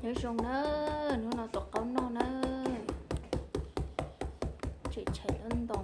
Nyob zoo na, hnub no tuaj qaub noj na, tseem tshais lub ntoo.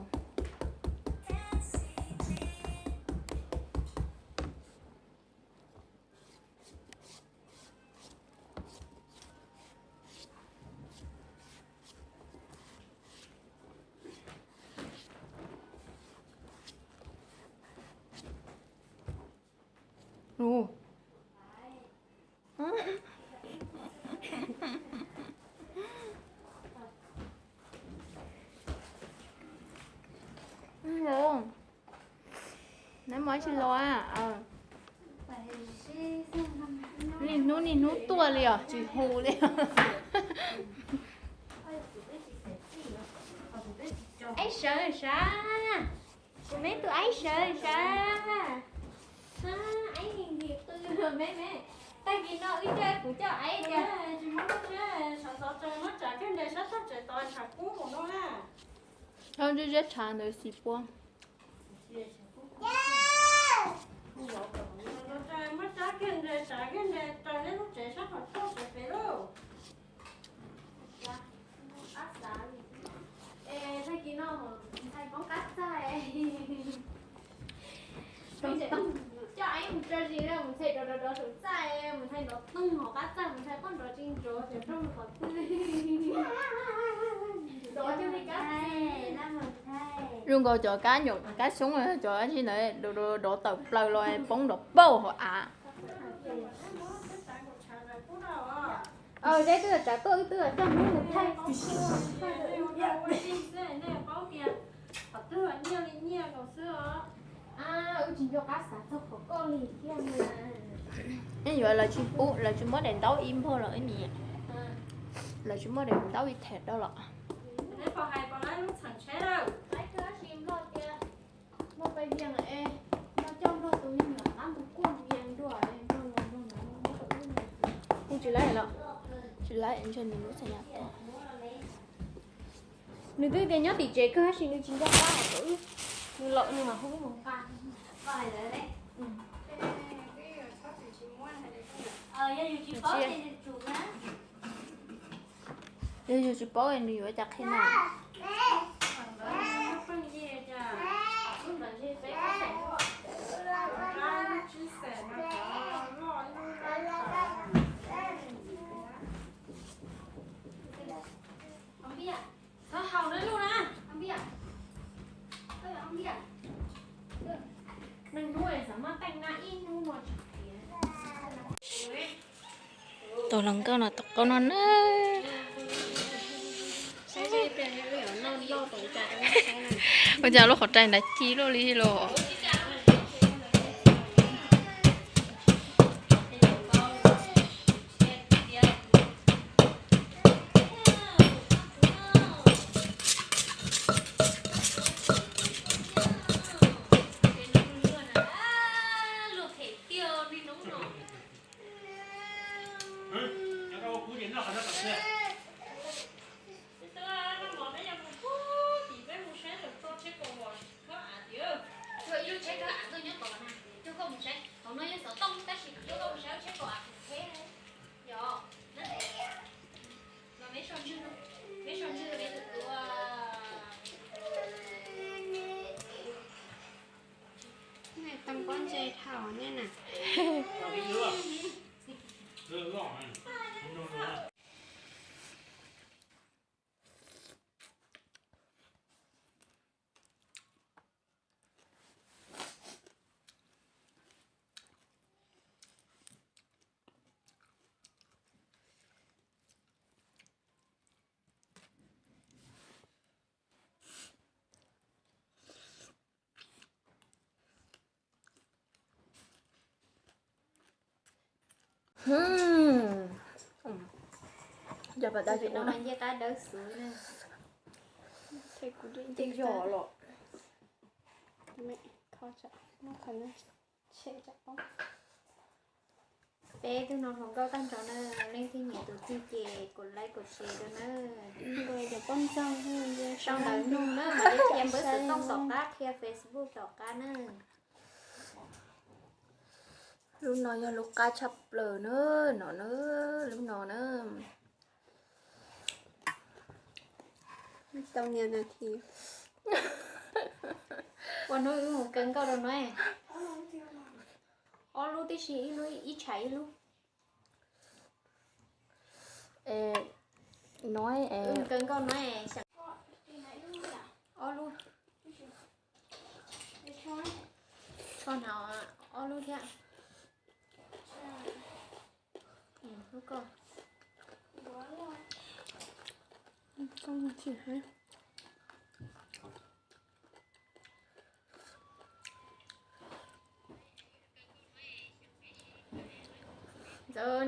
Neb muaj tsis los? Niaj hnub niaj hnub tuaj li os, tsis hu li. Aib sawv sav, kuv me tub aib sawv sav. Aib nqhis qw me me. Tag kis no wb coj kuv coj aib tias tsis muab, muab tsav kawg nres sab toj tsev tos tshav kub mus no na. Ziab tshav ntawd xis puab. Muab tsav kawg nres, tsav kawg nres raws neb lub tsev sab qhov toj tsev pem lauj. Es tag kis no mus ntxhais poob qab txaj. Coj aib mus tso zis, mus ntxhais dov dov dov saum txaj, mus ntxhais nrov toog hauv qab txaj, mus ntxhais poj nrov tsis nrov, cov rooj qhov twg. Zoo nkaus cov kab nyom kab xyoob, cov dab tsi ntawd dov tawm plaws los poob nrov pauj hauv av. Deb twb tsav tuaj, wb twb coj hnub mus thaij. Wb tsis nco qab xav txog qhov koj li thiab. Ib yuav lawv tsis pub, lawv tsis muab daim ntaub ib npog los ib niam. Lawv tsis muab daim ntaub ib them rau los. Kuj tsis laib los, tsis laib ntshe nws lub xas yas tag. Nws twb tias nyob tim tsev kawg tab sis nws tsis nco qab hais rau wb, nws los nws mam hu wb mus nqa. Yog yus tsis paub nws yuav cas qhia na. Tau hluas nkauj no tau qaub noj na. Ua cas lub qhov rai nrad ci luaj li los. Nej tau pob ntseg dhau nej na. Yog pas dab tsis ua no ncej qab dawb xwb na. Tej yog los. Peb tug no hluas nkauj tag nrho na, leej twg nyiam tus twg ces kom like kom share rau na. Sau ntawv nug na, mam li qhia npawb xov tooj tom qab, qhia Facebook tom qab na. Lub no yog lub qab tshaj plaws na, no na, lub no na. Tau niam nas this. Ua hnub wb mus kaw nkauj rau no. Ob lub tib si, ib lub ib tshav ib lub. No, kaw nkauj no, ob lub. Tsho hnav ob lub thiab. Lub ko. Ntxawm,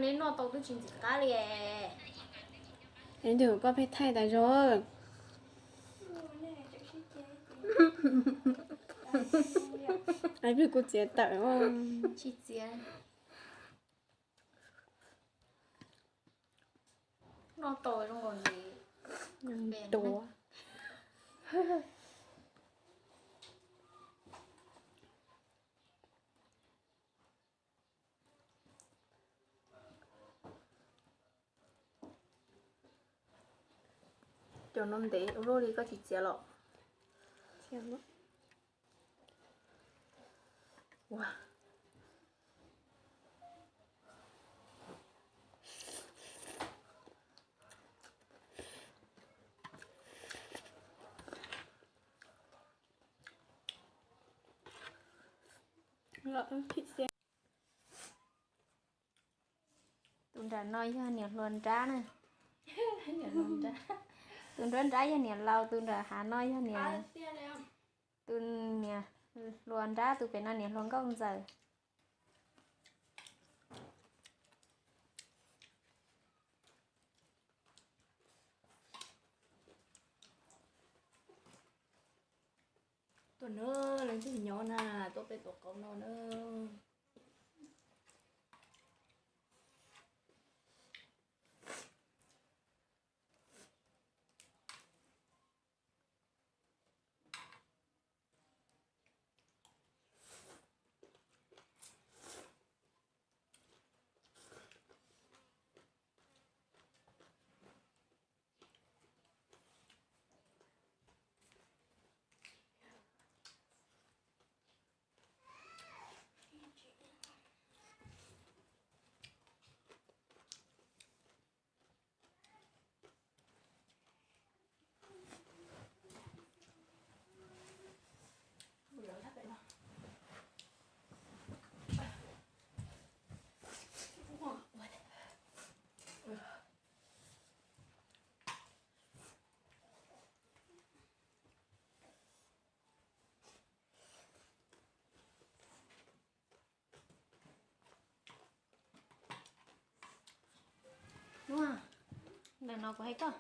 neb noj tau twb tsis ntxim qab li. Es nws koj pheej thaij tas zog. Ais plig kuv txiav tawm. Tsis txiav. Noj tau zoo nkaus ntxiv. Tuav. Cov no ntev ua luaj li koj tsis txiav los? Tus nram no yog niam hluas nrab na. Tus nruab nrab yog niam laus, tus nram hav no yog niam, tus niam hluas nrab, tus pem no niam hluas nkauj ntxawm. Tuaj na, leej twg nyob na, tuaj peb tus qaub no na. Ntawm no kuv hais koj.